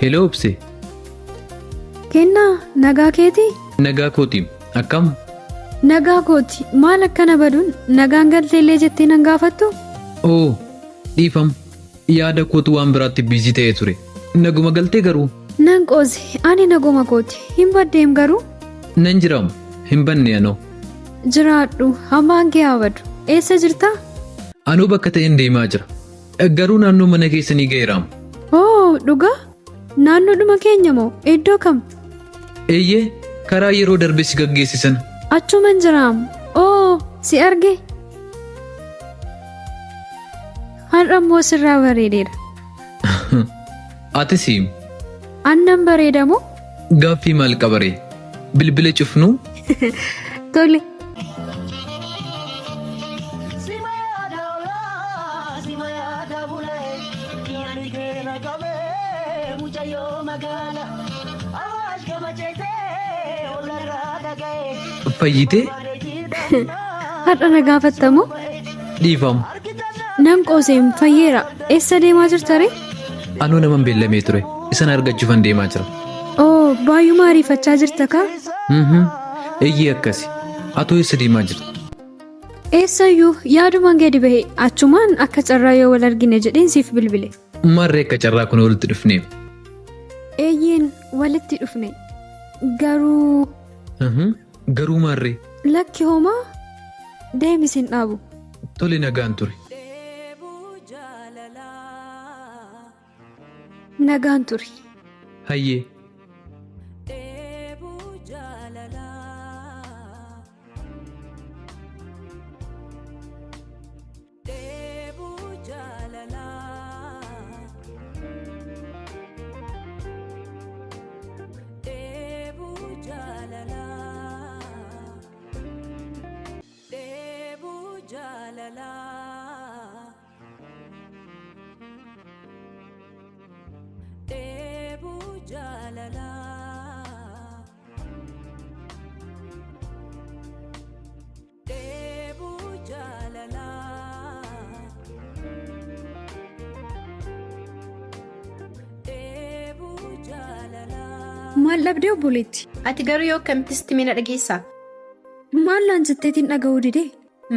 Hello Obse. Kennaa, nagaa keetii? Nagaa kooti. Akkam? Nagaa kooti. Maal akkana baduun nagaan galteellee jettee nan gaafattu? Oo, dhiifama. Yaada kootu waan biraatti busy ta'ee ture. Naguma galtee garuu? Nan qoose, ani naguma kooti. Hin baddeem garuu? Nan jiraam. Hin banne anoo. Jiraadhu, hamaan kee haa badu. Eessa jirtaa? Anoo bakka ta'een deemaa jira. Garuu naannoo mana keessanii ga'eeraam. Oo, dhugaa? Naannoodhuma keenya moo? Iddoo kam? Eeyyee, karaa yeroo darbe si gaggeessisan. Achuman jiraam. Oo, si arge. Har'a immoo sirraa bareedeera. Atis Annan bareeda moo? Gaaffii maal qabaree? Bilbila cufnuu? Tole. Fayyitee? Har'a na gaafatta moo? Dhiifama. Nan qooseem fayyeera. Eessa deemaa jirta ree? Anuu naman beellamee ture. Isan argachuufan deemaa jira. Oo, baay'uma ariifachaa jirta kaa? Mhm. Eeyyee akkasi. Atoo eessa deemaa jirta? Eessayyuu yaadumaan gadi bahe achumaan akka carraa yoo wal argine jedheen siif bilbile. Maarree akka carraa kun walitti dhufneef. Eeyyeen walitti dhufne. Garuu Mhm. Garuu maarree. Lakki homaa deemi sin dhaabu. Tole nagaan ture. Nagaan turi. Hayyee. Maal dhabdee obboleetti? Ati garuu yoo akkamittis itti na dhageessaa? Maal naan jetteetiin dhaga'uu didee?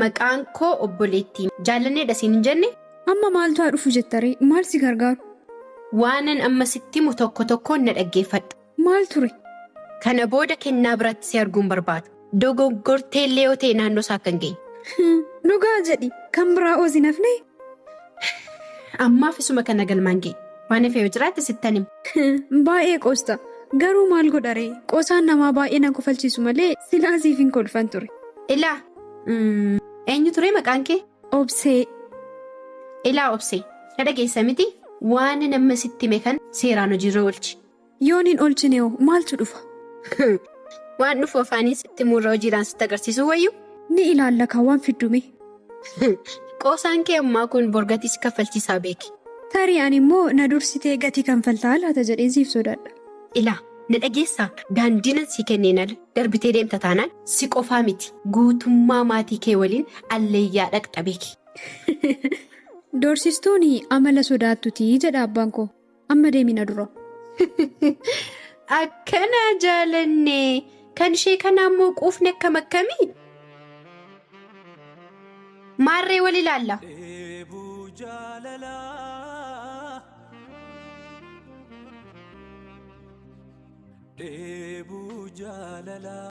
Maqaan koo obboleettii jaallanneedha siin hin jenne? Amma maaltu haa dhufu jettaree? Maal si gargaaru? Waanan amma sitti himu tokko tokkoon na dhaggeeffadhu. Maal ture? Kana booda kennaa biratti si arguun barbaadu. Dogoggorteellee yoo ta'e naannoo isaa akka hin geenye. Dhugaa jedhi kan biraa oosi nafne? Ammaaf isuma kana galmaan ga'e. Waan hafe yoo jiraate sittan hima. Baay'ee qoosta. Garuu maal godharee? Qoosaan namaa baay'ee na kofalchiisu malee silaa siif hin kolfan ture. Ilaa eenyu ture maqaan kee? Obsee. Ilaa Obsee, na dhageessa miti? Waan amma sitti hime kana seeraan hojiirra oolchi. Yoon hin oolchine hoo maaltu dhufa? Waan dhufu afaaniin sitti himuurra hojiidhaan sitti agarsiisuu wayyu. Ni ilaalla kaa waan fiddume. Qoosaan kee ammaa kun bor gatii si kaffalchiisaa beeki. Tarii ani immoo na dursitee gatii kanfaltaa laata jedheen siif sodaadha. Ilaa, na dhageessaa? Daandiin an sii kenneen ala darbitee deemta taanaan si qofaa miti guutummaa maatii kee waliin alleeyyaa dhaqxa beeki. Doorsistuun amala sodaattuti jedha abbaan koo. Amma deemi na dura. Akkana jaalanne kan ishee kanaa immoo quufni akkam akkamii? Maarree wal ilaalla. Dheebuu jaalalaa. Dheebuu jaalalaa.